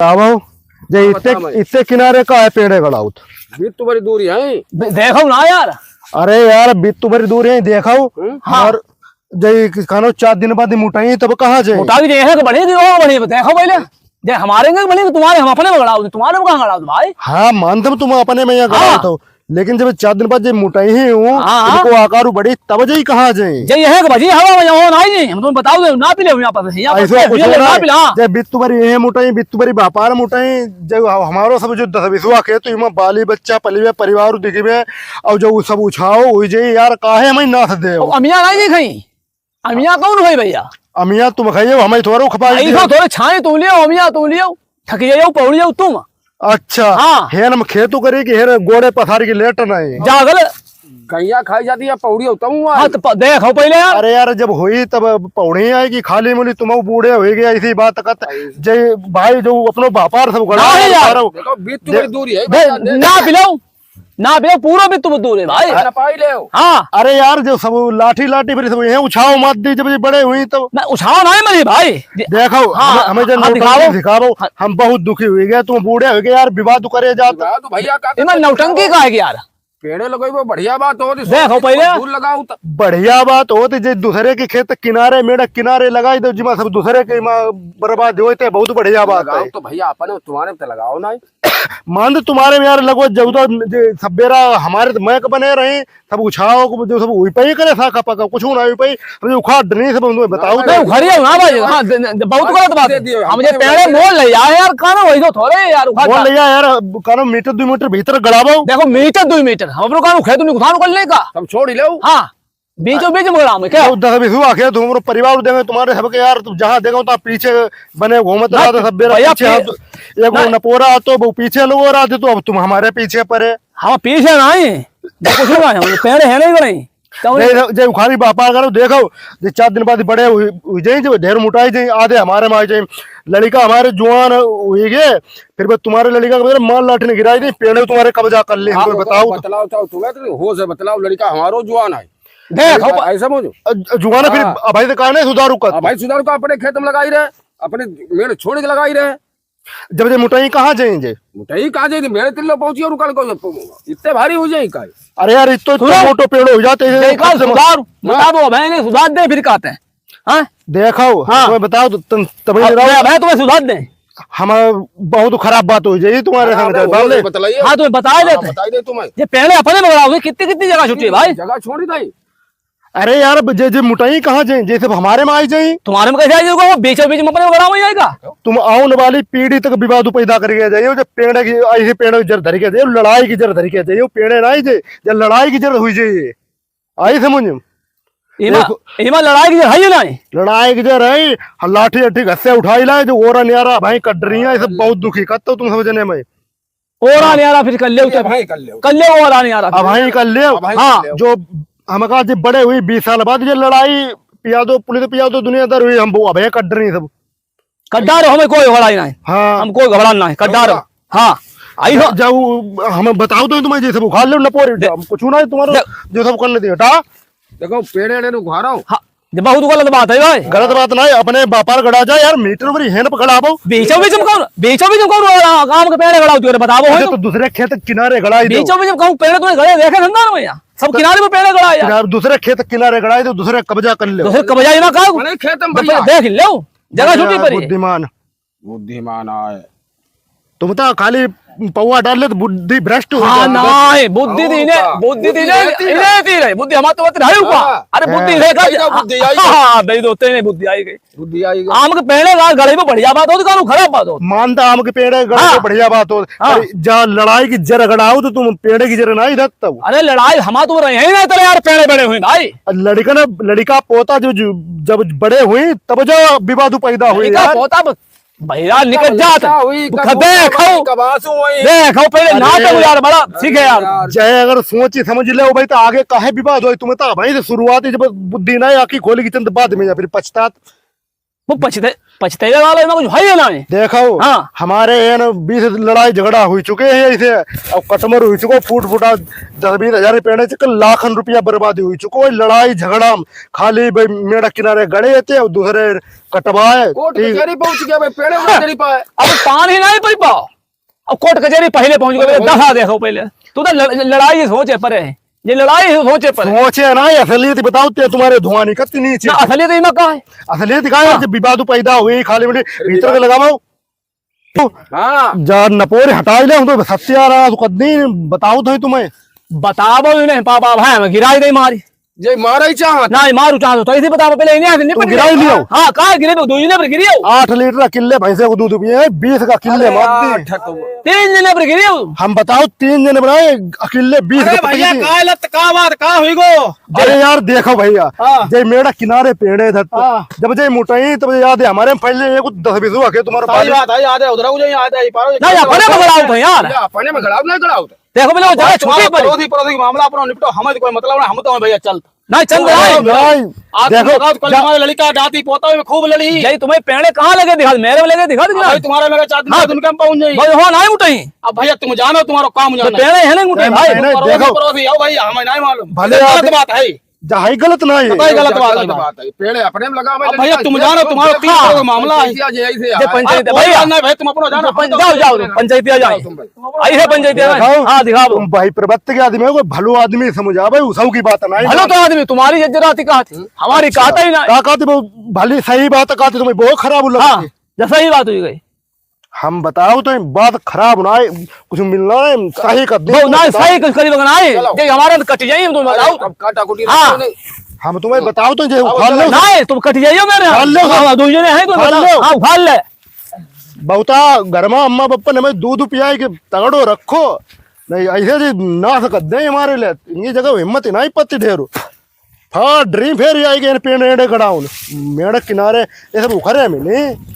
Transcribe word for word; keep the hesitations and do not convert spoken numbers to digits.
बताओ, जे हाँ, इतने, बताओ भाई। इतने किनारे का है पेड़े गड़ाउत? बित्तु भरी दूरी है। दे-, देखो ना यार। अरे यार, बित्तु भरी दूरी है, देखो। हम्म? हाँ। और जे कानो चार दिन बाद मुटाई, तब कहाँ जाए? मुटाई जे है कि बढ़िया, कि और बढ़िया, देखो पहले। जे हमारे में बढ़िया, तुम्हारे हम अपने में गड़ाउत, तुम्हारे में कहाँ गड़ाउत भाई? हाँ, मानत हम तुम अपने में यहाँ गड़ाउत हाँ। हो। लेकिन जब चार दिन बाद जे मुटाई ही हूँ, हाँ, हाँ। इनको आकार बढ़ी, तब जाई कहाँ जाई? जे यह है कि भाजी हवा में यहाँ ना आई, हम तुम बताओ दे, ना पी ले यहाँ पर, यहाँ पर ऐसा कुछ ये ना ना है। पी ले, हाँ। जे बित्तु भरी ये मुटाई, बित्तु भरी व्यापार मुटाई, जब ह-, हमारो सब जो दस बीसवा खेत, तो इमा बाली बच्चा पलिवे, परिवार दिखिवे, और जब वो सब उछाओ, हुई जाई यार, काहे हमें नाथ दे? अमिया नहीं दिखाई। अमिया कौन होई भैया? अमिया तुम खाइयो, हमें थोड़ो खपाई आई दियो। तो थोड़े छाए तुम लियो, अमिया तुम लियो, थकी जाओ, पौड़ी जाओ तुम। अच्छा, हाँ। हेन हम खेतू करी कि हेन गोड़े पसारी की लेट नहीं। जागल। गैया खाई जाती है, पौड़ी होता हूँ हाँ, आज। तो प-, देखो पहले यार। अरे यार, जब होई तब पौड़ी आएगी, खाली मुली तुम बूढ़े होई गए, ऐसी बात कत। आई। जे भाई जो अपनो व्यापार सब गड़ा ना है यार। सारा। देखो, बीत तो दे-, बड़ी दूरी है, दे-, भैया, दे-, ना पिलाओ। ना बे, पूरा भी तुम दूर है भाई। अरे, ना पाई ले हो। हाँ। अरे यार, जो सब लाठी लाठी फिर सब यहीं उछाओ मत दी, जब ये बड़े हुई तो। ना, उछाओ ना है मेरे भाई। दे-, देखो, हाँ, हमें, हमें जो हाँ, नौटंकी दिखाओ। सिखाओ, हाँ। हम बहुत दुखी हुई गए, तुम बूढ़े हो गए यार, विवाद करे जात। विवाद तो भैया का इमा करते नौटंकी हो? का है यार? पेड़े लगाई वो बढ़िया बात होती, देखो पहले। दूर लगाओ तो। बढ़िया बात होती, जे दूसरे के खेत किनारे, मेड़ा किनारे लगाई दो, जिमा सब दूसरे के इमा बर्बाद होते, बहुत बढ़िया बात लगाओ है। तो भैया, अपने तुम्हारे में तो लगाओ ना। मान दे तुम्हारे में यार लगो जब तो जे सब बेरा हमारे तो मैक बने रहे, सब उछाओ को जो सब उई पे ही करे साका पका, कुछ ना उई पे ही, अभी उखाड़ नहीं सब उन्हें बताओ ना, तो। उखाड़िए ना भाई, हाँ, दे-, दे-, बहुत गलत बात है। दे दियो, हम ये हमने पेड़े बोल मोल ले आए यार, कानो वही तो थोड़े यार, उखाड़ मोल ले आए यार, कानो मीटर दो मीटर भीतर गड़ाबो। देखो मीटर दो मीटर, हम लोग कानो खेत नुकसान कर लेगा। हम छोड़ ही लो। हाँ, बीचों बीच में ग्राम है क्या? तो दस बीस हुआ क्या? तुम लोग परिवार देंगे तुम्हारे सबके यार, तुम जहाँ देखो तो पीछे बने घूमत ना, रहा था सब बेरा भैया, पीछे पी-, हाथ, एक वो ना। नपोरा तो वो पीछे लोग रहा थे, तो अब तुम हमारे पीछे पड़े। हम पीछे नहीं, देखो सुन रहे हैं, हम पेड़ है नहीं बड़े। तो नहीं, उन्हें तो जे उखाड़ी बापा करो, देखो, जे चार दिन बाद बड़े हुई, हुई जाए, जो ढेर मोटाई जाए, आधे हमारे में आ जाए, लड़का हमारे जुआन हुई गए, फिर बस तुम्हारे लड़का को मार लाठी ने गिराई दे, पेड़ तुम्हारे कब्जा कर ले, हाँ, हमको बताओ तो। बतलाओ, चाहो तुम्हें तो होश है, बतलाओ, लड़का हमारो जुआन है। देख, अरे, हो पा- ऐसा बोलो। अ, ज-, जुगाना फिर हाँ। अब भाई से कहा नहीं सुधारू का अब तू? भाई सुधारू का अपने खेत में लगाई रहे, अपने मेड़ छोड़ के लगाई रहे। जब जे मुटाई कहाँ जाएंगे? मुटाई कहाँ जाएंगे? मेरे तिल्लो पहुंची और कल को इतने भारी हो जाए का? अरे यार, इतना, इतना सुनो। मोटो पेड़ हो जाते हैं, देखा, खत्म। सुधार, हाँ। बता दो, भाई ने सुधार दे, फिर कहते हैं। हाँ? देखो, हाँ। तुम्हें बताओ तो तुम, तभी अब रहो। मैं, मैं तुम्हें सुधार दे। हम बहुत खराब बात हो जाए तुम्हारे हाँ, संग, अबे, जान वो ले। बतलाइए। हाँ, तुम्हें बता हाँ, देते। बता दे तुम्हें। ये पहले अपने में गड़ाओ, कितनी, कितनी जगह छुट्टी है भाई? जगह छोड़ी नहीं। अरे यार, अब जे, जे मुटाई कहाँ जाए? जैसे अब हमारे में आई जाए। तुम्हारे में कैसे आई जाएगा? वो बीचों बीच में अपने में गड़ा हुआ जाएगा। तुम आउन वाली पीढ़ी तक विवाद पैदा करके जाइयो, जब पेड़ की, ऐसे पेड़ की जर धर के जाइयो, लड़ाई की जर धर के जाइयो, पेड़ ना आई जाए, जब लड़ाई की जर हुई जाए, आई समझ में? इमा, देखो। इमा लड़ाई की जर है या नहीं? लड़ाई की जर है, हम लाठी अठी घर से उठाई लाए, जो ओरा न्यारा भाई कट रही है, ये सब बहुत दुखी करते हो तुम सब जने में। ओरा न्यारा फिर कर ले अब उतर। भाई कर ले। कर ले ओरा न्यारा अब फिर। भाई कर ले। अब भाई हाँ। कर ले। जो हमका जब बड़े हुई बीस साल बाद ये लड़ाई पिया दो, पुलिस पिया दो, दुनियादार हुई, हम वो अबे कट रही सब। कट डारो, हमें कोई घबराई नहीं। हाँ। हम कोई घबरान नहीं, कट डारो। हाँ। आई हो। जब वो हमें बताओ तो तुम्हें जैसे बुखार ले न पोरे, दे-, हम कुछ ना है तुम्हारा दे-, जो सब कर लेते हैं, हटा। देखो, पेड़े एड़े नु घारो। हाँ, ये बहुत गलत बात है भाई। गलत बात ना है, अपने व्यापार गड़ा जाए यार, मीटर पर हेन पर गड़ाबो। बीचों बीच में कौन, बीचों बीच में कौन आम के पेड़ गड़ाओ तू, बताबो अच्छा, हो तो तो। दूसरे खेत किनारे गड़ाई दो। बीचों बीच में कहूँ पेड़ तूने गड़े देखे धंधा ना भैया, सब तो किनारे पे पेड़ गड़ा यार। किनारे, दूसरे खेत किनारे गड़ाई दो, दूसरे कब्जा कर ले। दूसरे कब्जा ही ना खाओ। अपने खेत में तो भैया। देख लो, जगह अरे छुट्टी यार, पड़ी है। बुद्धिमान। बुद्धिमान आए। तुम तो खाली पौवा डाल ले तो बुद्धि भ्रष्ट हो हाँ, जाती है। ना है, बुद्धि और दी ने, का? बुद्धि दी बुद्धि ने, रहती है। इन्हें दी रहे, बुद्धि हमारे तो रहती है ऊपर। हाँ। अरे बुद्धि हाँ। है का? दे दो बुद्धि, आई दो। हाँ, दे दो, तेरे बुद्धि आई गई। बुद्धि आई गई। आम के पेड़े गा-, गड़े में बढ़िया बात होती, कानू खराब बात होती। मानता आम के पेड़े गड़े हाँ। में बढ़िया बात होती। हाँ। अरे, जहाँ लड़ाई की जर गड़ाओ तो तुम पेड़े की जर ना ही धरता हो। अरे लड़ाई हमारे तो रहे ही नहीं, तेरे यार पेड़े बड़े हुए भाई। लड़का ना, लड़का पोता जो, जो, जब बड़े हुए तब जो विवाद पैदा हुए लड़का यार। पोता ब-, भैया निकल जात। बच्चा हुई, कब खबे हुआ, खाओ। कब आंसू हुई। दे खाओ पहले अरे, ना तो यार, बड़ा अरे सीखे यार। यार। जय अगर सोची समझ ले भाई, तो आगे काहे विवाद होई? तुम्हें तो भाई से शुरुआत ही जब बुद्धि ना आँखी खोली की चंद बाद में या फिर पछतात। वो पछते-, पछतेवे वाला इमा कुछ है ही ना है। देखो, हाँ। हमारे एन बीस लड़ाई झगड़ा हुई चुके हैं इसे, अब कटमर हुई चुको, फूट फूटा दस बीस हजार रुपये ने चक्कर लाखन रुपया बर्बादी हुई चुको, वही लड़ाई झगड़ा में खाली भाई मेड़ा किनारे गड़े थे और दूसरे कटवाए। कोर्ट ठीक। कचहरी पहुंच गया भाई, पेड़े उधर नहीं पाए। अब पानी नहीं पी पाओ। अब कोर्ट कचहरी पहिले पहुंच गए, अरे, दफा देखो पहिले। तू तो लड़-, लड़ाई सोचे परे है। ये लड़ाई सोचे परे। सोचे ना, ये असलियत बताओ ते तुम्हारे धुआं निकलती नीचे। ना, असलियत इमा का है? असलियत का है? हाँ। जब विवाद पैदा हुई, खाली मिनट भीतर के लगाओ। हाँ। जा नपोर हटाई ले, हम तो सत्यारा, तू कद नहीं बताओ तो तुम्हें। बताओ भी नहीं, पापा भाई, हम गिराई दे मारी। जे मारा ही चाहत। ना, मारू चाहत, तो ऐसे बता, पहले इन्हें निपट तुम गिराई लियो। हाँ, कहाँ गिरे? दो जने पर गिरियो। आठ लीटर अकेले भैंसे को दूध पिए, बीस का अकेले अरे मार दी। यार, ठक हुआ। तीन जने पर गिरियो। हम बताओ, तीन जने बनाए, अकेले बीस अरे का पकड़ी भैया, थी। का लत, का बात, का हुई गो? अरे यार, देखो भैया, हाँ। जे मेड़ा किनारे पेड़े धरते, हाँ। जब जे मुटाई, तब याद है, हमारे में पहले एक दस बीस हुआ के तुम्हारे सही पास। बात है, याद है, उधर हो जाए, याद है, ये पारो, नहीं, ये अपने में गड़ाओ तो यार। या, अपने में गड़ाओ, नहीं गड़ाओ तो। देखो, बोले, वो जरा भाई, छुट्टी तुम्हारे पड़ी। पड़ोसी, पड़ोसी के मामला अपना निपटो, हमें तो कोई मतलब नहीं, हम तो हैं भैया, चल। नहीं, चल रहा है। नहीं, आज तुम देखो, बताओ, कल जा- तुम्हारे लड़का, नाती, पोता में खूब लड़ी। जय, तुम्हें पेड़े कहाँ लगे दिखा, मेरे में लगे दिखा, दिखा। भाई, तुम्हारे में चार दिन, हाँ। चार दिन के हम पहुंच जाई। भाई, हो, नहीं उठाई। अब भैया, तुम जानो, तुम्हारा काम तो जानो। पेड़े है नहीं उठे, नहीं, भाई। नहीं, पड़ोसी, देखो। पड़ोसी, आओ भाई, हमें नहीं मालूम। भले गलत आप बात है। जा, है गलत नहीं है। भाई, गलत बात है। गलत बात है। पेड़े अपने में लगा, अब भैया, तुम जानो, तुम्हारा तीन करोड़ का मामला है। पंचायती आ जाए, ऐसे ये यार। पंचायती, अरे, कोई भैया। बात नहीं भाई, तुम अपना जानो, तो हम तो पंचायत, जाओ, जाओ, जाओ, पंचायती आ जाओ। तुम भाई। आई है पंचायती, हाँ, दिखाओ। तुम भाई प्रवृत्ति के आदमी हो, कोई भलो आदमी समझा भाई, उसौ की बात नहीं। भलो तो आदमी, तुम्हारी इज्जत आती कहा थी, हमारी अच्छा। कहता ही ना। का कहती वो भली सही बात कहती, तुम्हें बहुत खराब लगा हाँ, थी। जैसा ही बात हुई गई। हम बताओ तो बात खराब ना है, कुछ मिलना है, सही कर दे। बहुत ना, सही कुछ करी बगना है। चलो। जे हमारा तो कट जाइए, तुम बताओ। अब काटा कुटी हाँ। नहीं। हम तुम्हें बताओ तो जे अब उखाड़ चलो। लो। नहीं, तुम कट जाइए मेरे। उखाड़ लो। हाँ, दो जने हैं, तुम उखाड़ बताओ। लो। हाँ, उखाड़ ले। बहुता घर में अम्मा पप्पा ने हमें दूध पियाए के तगड़ो रखो, नहीं ऐसे जी नाश कर दे हमारे लिए। इनकी जगह हिम्मत ही नहीं पत्ती ढेरो। हाँ, ड्रीम फेर ही आई गए पेड़ एड़े गड़ाउन, मेड़क किनारे, ये सब उखरे में नहीं।